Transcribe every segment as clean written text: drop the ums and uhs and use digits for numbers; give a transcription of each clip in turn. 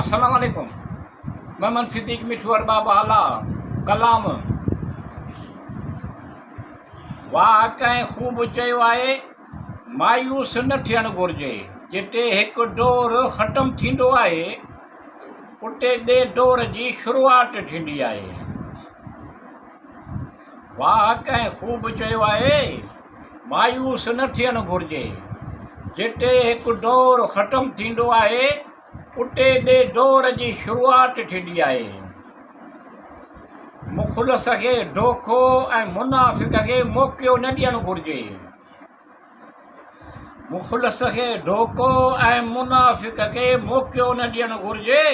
السلام عليڪم محمد صديق مٺو ارباب اعليٰ ڪلام واهه ڪنهن خوب چيو آهي مايوس نه ٿيڻ گهرجي جتي هڪ دور ختم ٿيندو آهي اتي ٻئي دور جي شروعات ٿيندي آهي واهه ڪنهن خوب چيو آهي مايوس نه ٿيڻ گهرجي. جتي هڪ دور ختم ٿيندو آهي، اتي ٻئي دور جي شروعات ٿيندي آهي. مخلص کي دوکو ۽ منافق کي موقعو نه ڏيڻ گهرجي. مخلص کي ڌوڪو ۽ منافق کي موقعو نه ڏيڻ گهرجي.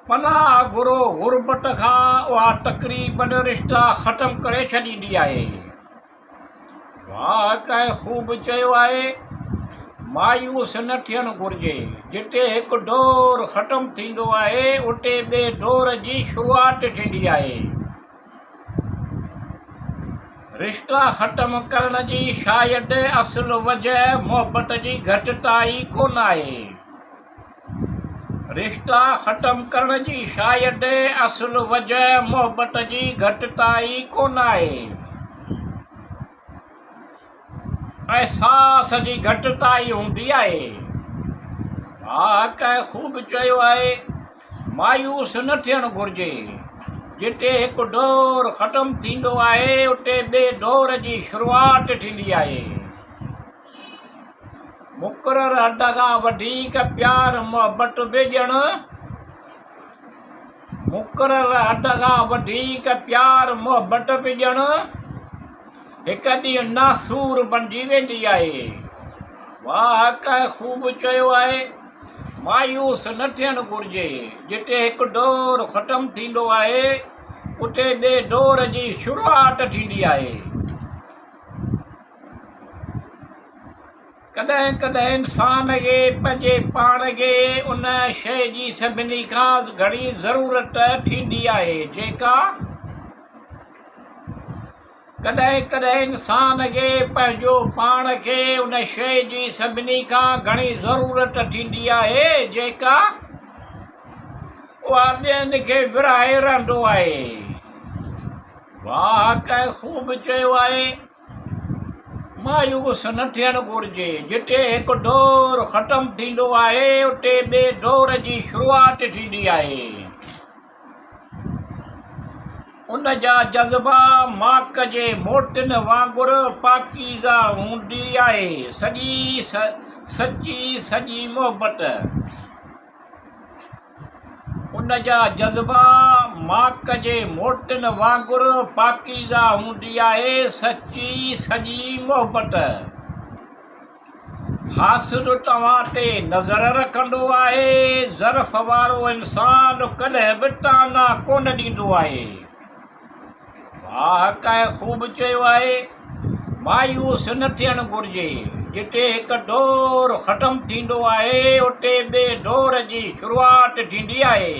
پناهه گهرو غربت کان اها تقريبن رشتا ختم ڪري ڇڏيندي آهي. واهه ڪنهن خوب چيو آهي، مايوس نه ٿيڻ گهرجي. جتي هڪ دور ختم ٿيندو آهي، اتي ٻئي دور جي شروعات ٿيندي آهي. رشتا ختم ڪرڻ جي شايد اصل وجه محبت جي گهٽتائي ڪونه آهي. رشتا ختم ڪرڻ جي شايد اصل وجه محبت جي گهٽتائي ڪونه آهي. احساس جي گهٽتائي هوندي آهي. ها ڪنهن خوب چيو آهي، مايوس نه ٿيڻ گهرجي. جتي هڪ دور ختم ٿيندو آهي، اتي ٻئي دور جي شروعات ٿيندي آهي. مقرر حد کان وڌيڪ پيار محبت به ڏيڻ مقرر حد کان وڌيڪ پيار محبت به ڄڻ هڪ ڏينهن ناسور بڻجي ويندي آهي. واهه ڪنهن خوب چيو آهي، مايوس نه ٿيڻ گهرجي، جتي هڪ دور ختم ٿيندو آهي، اتي ٻئي دور جي شروعات ٿيندي آهي. ڪڏهن ڪڏهن انسان کي پنهنجي پاڻ کي ان شيء جي سڀني کان گهڻي ضرورت ٿيندي آهي جيڪا ڪڏهن ڪڏهن انسان کي پنهنجو پاڻ کي ان شيء جي سڀني کان گهڻي ضرورت ٿيندي آهي جيڪا اها ٻين کي ورهائي رهندو آهي. واهه ڪنهن خوب چيو آهي. مايوس نه ٿيڻ گهرجي. جتي هڪ دور ختم ٿيندو آهي، اتي ٻئي دور جي شروعات ٿيندي آهي. ان جا جذبا ماڪ جي موتين وانگر پاڪيزه هوندي آهي. سڄي سچي سڄي محبت. ان جا جذبا ماڪ جي موتين وانگر پاڪيزه هوندي آهي، سچي سڄي محبت. حاسد توهان تي نظر رکندو آهي، ظرف وارو انسان ڪڏهن به طعنا ڪونه ڏيندو آهي. واهه ڪنهن خوب چيو آهي، مايوس نه ٿيڻ گهرجي، جتي هڪ دور ختم ٿيندو آهي، اتي ٻئي دور جي شروعات ٿيندي آهي.